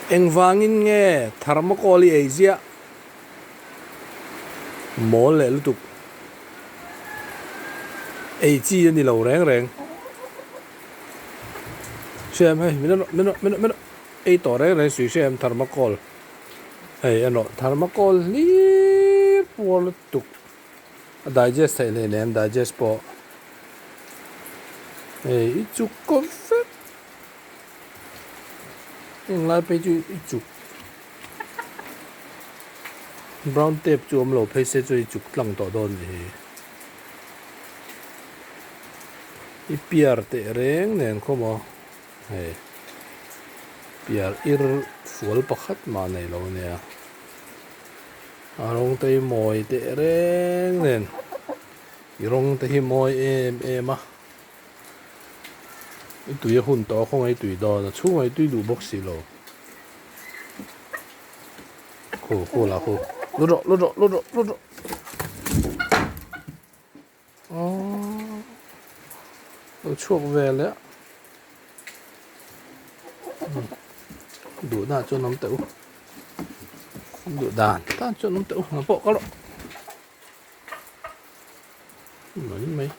Engvangin nge thermocol i ei ziah? Mawl leh lutuk. Ei chi a ni lo reng reng. Hriam hei min rawn min rawn min rawn min rawn ei tawh reng reng sui hriam thermocol. Hei erawh thermocol hlir puar lutuk. A digest theih hle nen digest pawh hei i chuk kawp vek heng lai phei chu i chuk brown tape chu awm lo phei se chu i chuk tlang tawh dawn nih hi i piar teh reng nen khaw maw hei piar ir fual pakhat mah nei lo ania. A rawng te hi mawi teh reng nen i rawng te hi mawi em em a i tui a hun tawh a khawngaih i tui dawn a chhungah i tui duh bawk si lo khu khu la khu lut rawh lut rawh lut rawh lut rawh aww lo chhuak ve leh a duhna chuan awm teh u duh dan tan chuan awm teh u ang pawh ka rawh mai mai.